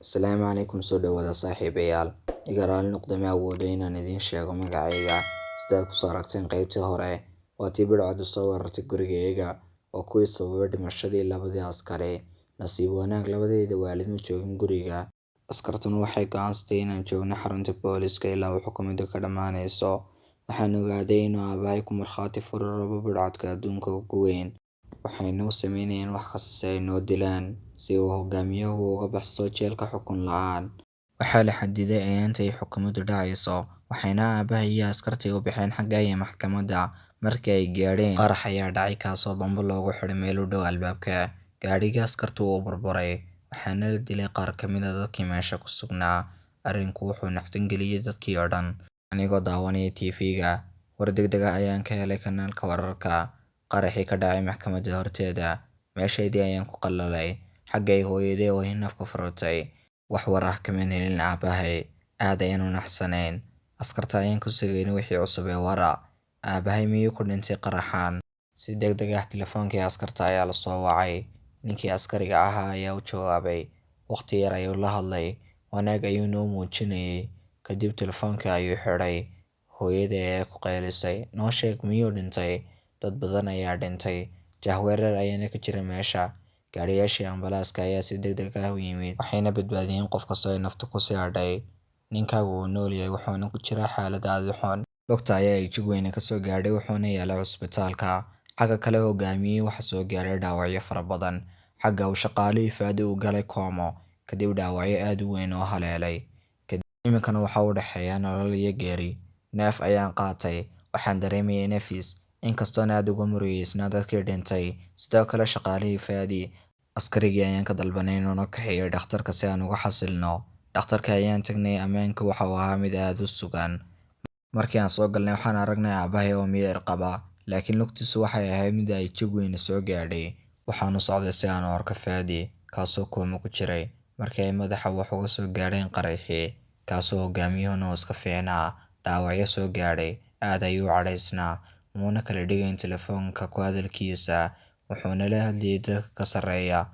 Asalaamu calaykum, soo dhawaada saaxiibayaal. Iga raali noqda, ma awoodo inaan idiin sheego magacayga. Sidaad kusoo aragteen qaybtii hore, waa tii budhcadu soo weerartay gurigayaga oo kuwii sababay dhimashadii labadii askari. Nasiib wanaag, labadayda waalid ma joogin guriga. Askartuna waxay go'aansatay inaan joogno xarunta booliska ilaa uu xukuumaddu ka dhammaanayso. Waxaan ogaaday inuu aabbahay ku markhaati furi rabo budhcadka adduunka ugu weyn. Waxayna u sameynayeen wax kasta si ay noo dilaan, si uu hogaamiyuhu uga baxsado jeelka xukun la'aan. Waxaa la xadiday ayaanta ay xukuumaddu dhacayso, waxayna aabbahay iyo askartii u baxeen xagga iyo maxkamadda. Markii ay gaadheen, qarax ayaa dhacay kaasoo bambo loogu xidhay meel u dhow albaabka. Gaadhigii askartu wuu burburay, waxaana la dilay qaar ka mid ah dadkii meesha ku sugnaa. Arrinku wuxuu naxdin geliyay dadkii oo dhan. Anigoo daawanaya TV-ga, war degdeg ah ayaan ka helay kanaalka wararka. Qaraxii ka dhacay maxkamadda horteeda. Meeshaydii ayaan ku qallalay, xaggay hooyaday oo hinafka furatay. Wax war ah kama helin aabbahay. Aad ayaan u naxsanayn. Askarta ayaan ku sugaynay wixii cusub ee war ah. Aabbahay miyuu ku dhintay qaraxan? Si degdeg ah telefoonkii askarta ayaa la soo wacay. Ninkii askariga ahaa ayaa u jawaabay. Waqti yar ayuu la hadlay, wanaag ayuu noo muujinayay. Kadib telefoonkii ayuu xidhay. Hooyaday ayaa ku qaylisay, "Noo sheeg, miyuu dhintay?" Dad badan ayaa dhintay, jahwareer ayaana ka jira meesha. Gaadhiyaashii ambalaaska ayaa si degdeg ah u yimid, waxayna badbaadiyeen qof kasta oo naftu ku sii hadhay. Ninkaagu wuu nool yahay, wuxuuna ku jiraa xaalad aad u xun. Lugta ayaa ay jug weyne ka soo gaadhay, wuxuuna yaalaa cusbitaalka. Xagga kale, hogaamiyihii waxaa soo gaadhay dhaawacyo fara badan. Xagga uu shaqaalihii Faadi uu galay koomo kadib dhaawacyo aad u weyn oo haleelay. Iminkana waxa u dhexeeya nolol iyo geeri. Neef ayaan qaatay, waxaan dareemayay nafis, inkastoon aad uga murugeysnaa dadkii dhintay. Sidoo kale shaqaalihii Faadi. Askarigii ayaan ka dalbanay inuu noo kaxeeyo dhakhtarka si aan uga xasilno. Dhakhtarka ayaan tagnay, ammaanku waxa uu ahaa mid aad u sugan. Markii aan soo galnay, waxaan aragnay aabbahay oo miyir qaba, laakiin lugtiisu waxay ahayd mid ay jug weyni soo gaadhay. Waxaan u socday si aan u arko Faadi, kaasoo koomo ku jiray markii ay madaxa wax uga soo gaadheen qaraxii, kaasoo hogaamiyuhuna uu iska fiicnaa. Dhaawacyo soo gaadhay, aad ayuu u cadhaysnaa, muuna kala dhigayn telefoonka ku hadalkiisa, wuxuuna la hadlayay dadka ka sarreeya.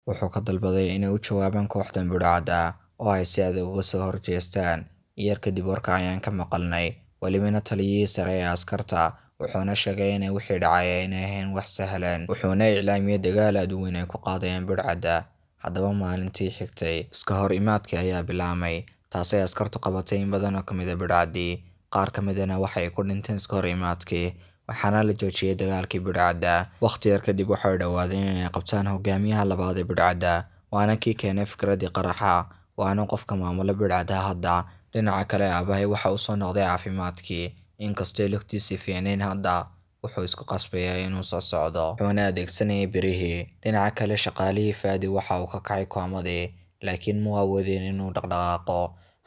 Wuxuu ka dalbaday inay u jawaabaan kooxdan budhcadda ah oo ay si adag uga soo horjeestaan. Yar kadib warka ayaan ka maqalnay, welibana taliyihii sare ee askarta, wuxuuna sheegay inay wixii dhacay aanay ahayn wax sahlan, wuxuuna iclaamiyay dagaal aad u weyn ay ku qaadayaan budhcadda. Haddaba maalintii xigtay, iska hor imaadkii ayaa bilaabmay, taasoo ay askartu qabatay in badan oo ka mid ah budhcaddii. Qaar ka midana waxay ku dhinteen iska hor imaadkii, waxaana la joojiyay dagaalkii budhcadda. Waqti yar kadib waxay dhawaadeen inay qabtaan hogaamiyaha labaad ee budhcadda, waana kii keenay fikraddii qaraxa, waana qofka maamula budhcadda hadda. Dhinaca kale, aabbahay waxa uu soo noqday caafimaadkii, inkastoo lugtiisii fiicnayn hadda. Wuxuu isku qasbayaa inuu socsocdo, wuxuuna adeegsanayay birihii. Dhinaca kale, shaqaalihii Faadi waxa uu ka kacay koomadii, laakiin muu awoodin inuu dhaqdhaqaaqo.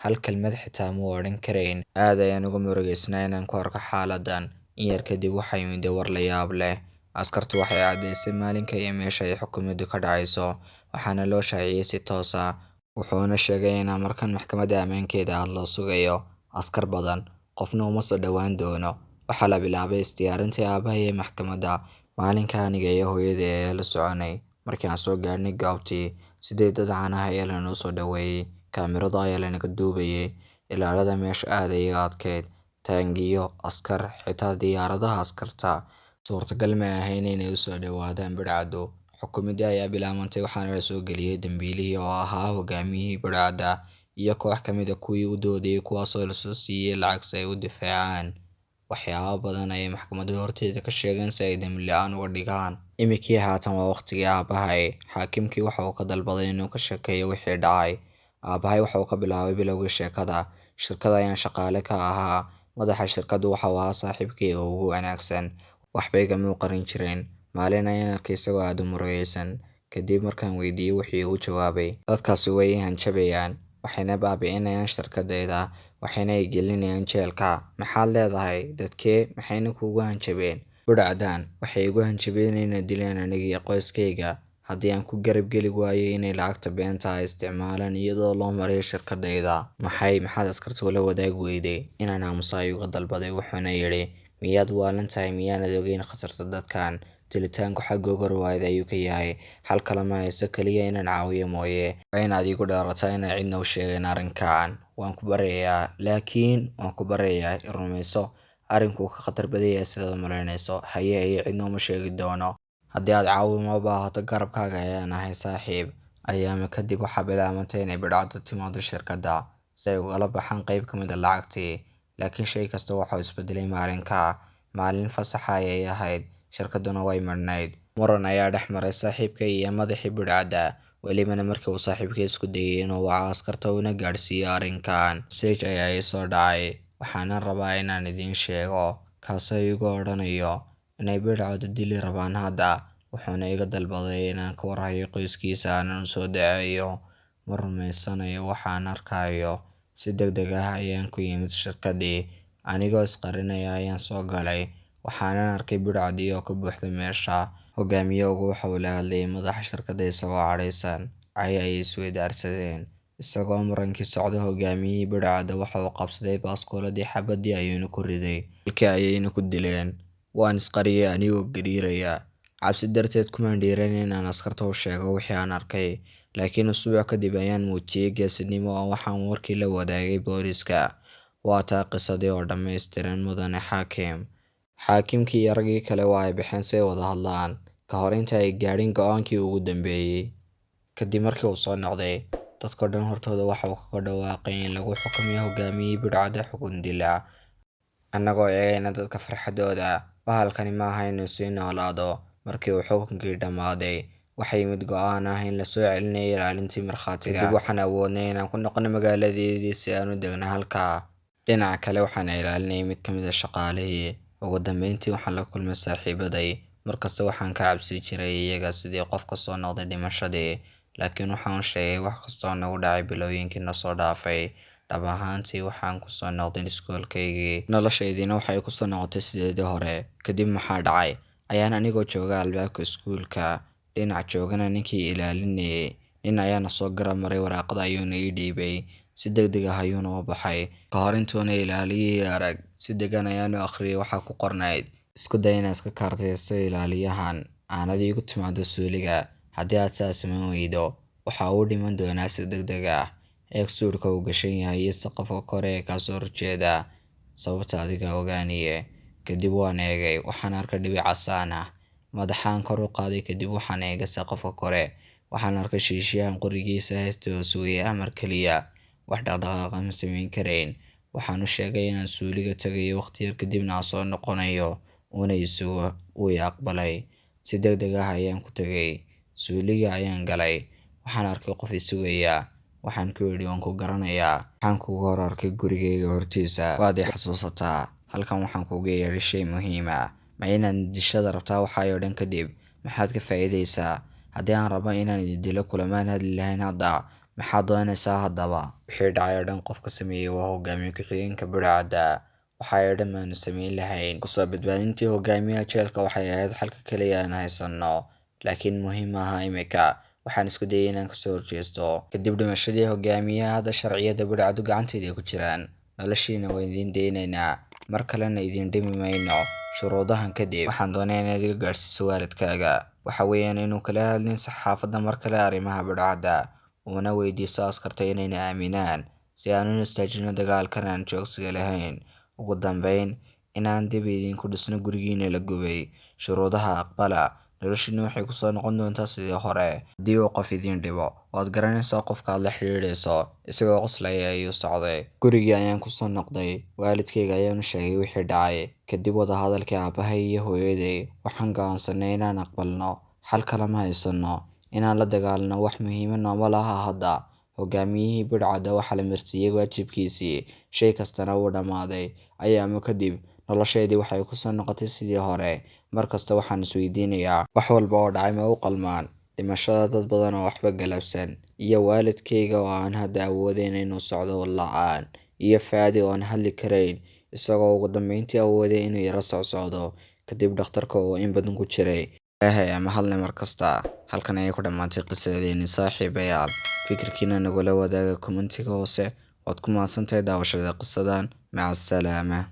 Hal kelmad xitaa muu odhan karayn. Aad ayaan uga murugeysnaa inaan ku arko xaaladdan. In yar kadib waxaa yimid war la yaab leh. Askartu waxay caddeysay maalinka iyo meesha ay xukuumaddu ka dhacayso, waxaana loo shaaciyay si toos ah. Wuxuuna sheegay in markan maxkamadda ammaankeeda aad loo sugayo askar badan, qofna uma soo dhowaan doono. Waxaa la bilaabay isdiyaarintii aabbahay ee maxkamadda. Maalinka aniga iyo hooyaday ayaa la soconay. Markii aan soo gaadhnay goobtii, sidii dad caan ah ayaa lanoo soo dhoweeyay. Kaamirado ayaa lanaga duubayay. Ilaalada meesha aad ayay u adkayd. Taangiyo, askar, xitaa diyaaradaha askarta. Suurtagal ma ahayn inay u soo dhowaadaan budhcaddu. Xukuumaddii ayaa bilaabantay, waxaana la soo geliyay dambiilihii oo ahaa hogaamiyihii budhcadda iyo koox ka mid ah kuwii u doodayay, kuwaasoo lasoo siiyay lacag si ay u difaacaan. Waxyaabo badan ayay maxkamadda horteeda ka sheegeen si ay dambi la'aan uga dhigaan. Iminkii haatan waa waqtigii aabbahay. Xaakimkii waxa uu ka dalbaday inuu ka sheekeeyo wixii dhacay. Aabbahay waxa uu ka bilaabay bilowgii sheekada. Shirkad ayaan shaqaale ka ahaa. Madaxa shirkaddu waxa uu ahaa saaxiibkay oo ugu wanaagsan. Waxba igama qarin jirin. Maalin ayaan arkay isagoo aad u murugaysan. Kadib markaan weydiiyey, wuxuu iigu jawaabay, "Dadkaasi way ii hanjabayaan, waxayna baabi'inayaan shirkaddayda, waxayna i gelinayaan jeelka." "Maxaad leedahay? Dadkee? Maxayna kuugu hanjabeen?" "Budhcaddan waxay igu hanjabeen inay dilaan aniga iyo qoyskayga haddii aan ku garab geli waayo inay lacagta beenta ah isticmaalaan iyadoo loo marayo shirkaddayda." "Maxay? Maxaad askarta ula wadaagi weyday?" Inaan aamuso ayuu iga dalbaday, wuxuuna yidhi, "Miyaad waalan tahay? Miyaanad ogeyn khatarta dadkan?" Dilitaanku xaggooga riwaayad ayuu ka yahay. Xal kale ma haysto, kaliya inaan caawiyo mooye. Waa inaad iigu dhaarataa inaadan cidna u sheegin arrinkan. Waan ku baryayaa, laakiin waan ku baryayaa, i rumayso. Arrinku wuu ka khatar badan yahay sidaad u malaynayso. Haye haye, cidna uma sheegi doono. Haddii aad caawimo u baahato, garabkaaga ayaan ahay saaxiib. Ayaamo kadib waxaa bilaabantay inay budhcaddu timaado shirkadda si ay ugala baxaan qayb ka mid ah lacagtii. Laakiin shay kasta waxa uu isbedelay maalinkaa. Maalin fasax ah ayay ahayd, shirkadduna way madhnayd. Muran ayaa dhex maray saaxiibkay iyo madaxii budhcadda, welibana markii uu saaxiibkay isku dayay inuu waco askarta uuna gaadhsiiyo arrinkan. Message ayaa ii soo dhacay, waxaanan rabaa inaan idiin sheego, kaasoo igu odhanayo inay budhcaddu dili rabaan hadda, wuxuuna iga dalbaday inaan ka warhayo qoyskiisa aanan u soo duceeyo. Ma rumaysanayo waxa aan arkayo. Si degdeg ah ayaan ku yimid shirkaddii. Anigoo is qarinaya ayaan soo galay, waxaanan arkay budhcaddii oo ka buuxda meesha. Hogaamiyahoogu waxa uu la hadlayay madaxa shirkadda isagoo cadhaysan. Cay ayay isweydaarsadeen. Isagoo murankii socdo, hogaamiyihii budhcadda waxa uu qabsaday baaskooladii, xabaddii ayuuna ku riday. Halkii ayayna ku dileen. Waan is qariyay anigoo gariiraya. Cabsi darteed kumaan dhiiran inaan askarta u sheego wixii aan arkay. Laakiin usbuuc kadib ayaan muujiyay geesinimo oo waxaan warkii la wadaagay booliiska. Waa taa qisadii oo dhammaystiran, mudane xaakim. Xaakimkii iyo raggii kale waa ay baxeen si ay u wada hadlaan, ka hor inta ay gaadhin go'aankii ugu dambeeyay. Kadib markii uu soo noqday, dadkoo dhan hortooda waxa uu kaga dhawaaqay in lagu xukumay hogaamiyihii budhcadda xukun dil ah. Annagoo eegayna dadka farxaddooda, bahalkani maaha inuu sii noolaado. Markii uu xukunkii dhammaaday, waxaa yimid go'aan ah in la soo celinayo ilaalintii markhaatiga. Kadib waxaan awoodnay inaan ku noqono magaaladeedii si aan u degno halkaa. Dhinaca kale, waxaana ilaalinayay mid ka mid ah shaqaalihii. Ugu dambeyntii, waxaan la kulmay saaxiibaday. Markasta waxaan ka cabsi jiray iyaga sidii qof ka soo noqday dhimashadii. Laakiin waxaan u sheegay wax kasta oo nagu dhacay bilooyinkii na soo dhaafay. Dhab ahaantii, waxaan ku soo noqday iskoolkaygii. Noloshaydiina waxay ku soo noqotay sideedii hore. Kadib maxaa dhacay? Ayaan anigoo jooga albaabka iskuulka, dhinac joogana ninkii ilaalinayay. Nin ayaana soo garab maray, waraaqad ayuuna ii dhiibay. Si degdeg ah ayuuna u baxay. Ka hor intuuna ilaaliyihii arag, si deggan ayaan u akhriyay waxa ku qornayd. Isku day inaad iska kaartayso ilaaliyahan, aanad iigu timaado suuliga. Haddii aad sidaas samayn weydo, waxa uu dhiman doonaa si degdeg ah. Eeg suudhka uu gashan yahay iyo saqafka kore ee ka soo horjeeda. Sababta adigaa ogaanaye. Kadib waan eegay, waxaan arkay dhibic casaan ah. Madaxaan kor u qaaday kadib waxaan eegay saqafka kore. Waxaan arkay shiishiyahan qorigiisa haysta oo sugaya amar kaliya. Wax dhaqdhaqaaq ah ma samayn karayn. Waxaan u sheegay inaan suuliga tagayo waqti yar kadibna aan soo noqonayo, uuna i sugo. Wuu i aqbalay. Si degdeg ah ayaan ku tagay. Suuliga ayaan galay. Waxaan arkay qof i sugaya. Waxaan ku idhi waan ku garanayaa. Waxaan kugu hor arkay gurigayga hortiisa. Waad i xasuusataa. Halkan waxaan kuugu yeedhay shay muhiim ah. Ma inaad dishada rabtaa waxay oo dhan kadib? Maxaad ka faa'iidaysaa? Haddii aan rabo inaan idin dilo, kulamaan hadli lahayn hadda. Maxaad doonaysaa haddaba? Wixii dhacay oo dhan qofka sameeyay waa hogaamiye ku-xigeenka budhcadda. Waxa oo dhan maanu samayn lahayn. Ku soo badbaadintii hogaamiyaha jeelka waxay ahayd xalka kaliya aan haysanno. Laakiin muhiim maaha imika. Waxaan isku dayay inaan ka soo horjeesto. Kadib dhimashadii hogaamiyaha, hadda sharciyada budhcaddu gacantayda ku jiraan. Noloshiina waan idiin daynaynaa. Mar kalena idin dhimi mayno. Shuruudahan kadib, waxaan doonayaa inaad iga gaadhsiiso waalidkaaga. Waxa weeyaan inuu kala hadlin saxaafadda mar kale arrimaha budhcadda, uuna weydiisto askarta inayna aaminaan, si aan u istaajino dagaalkan aan joogsiga lahayn. Ugu dambeyn, inaan dib idinku dhisno gurigiina la gubay. Shuruudaha aqbala. Noloshiinu waxay ku soo noqon doontaa sidii hore. Haddii uu qof idin dhibo, waad garanaysaa qofka aad la xiriirayso. Isagoo qoslaya ayuu socday. Gurigii ayaan ku soo noqday. Waalidkayga ayaan u sheegay wixii dhacay. Kadib wada hadalkii aabbahay iyo hooyaday, waxaan go'aansanay inaan aqbalno. Xal kale ma haysanno. Inaan la dagaalano wax muhiim nooma laha hadda. Hogaamiyihii budhcadda waxaa la marsiiyay waajibkiisii. Shay kastana wuu dhammaaday. Ayaamo kadib, noloshaydii waxay ku soo noqotay sidii hore. Mar kasta waxaan isweydiinayaa, wax walba oo dhacay ma u qalmaan? Dhimashada dad badan oo waxba galabsan, iyo waalidkayga oo aan hadda awoodayn inuu socdo la'aan, iyo Faadi oo aan hadli karayn, isagoo ugu dambeyntii awooday inuu yara socsocdo kadib dhakhtarka oo in badan ku jiray. Ilaahay ama hadle mar kasta. Halkan ayay ku dhammaatay qisadeeni saaxiibayaal. Fikirkiina nagula wadaaga kommentiga hoose. Waad ku mahadsantahay daawashada qisadan. Maca assalaama.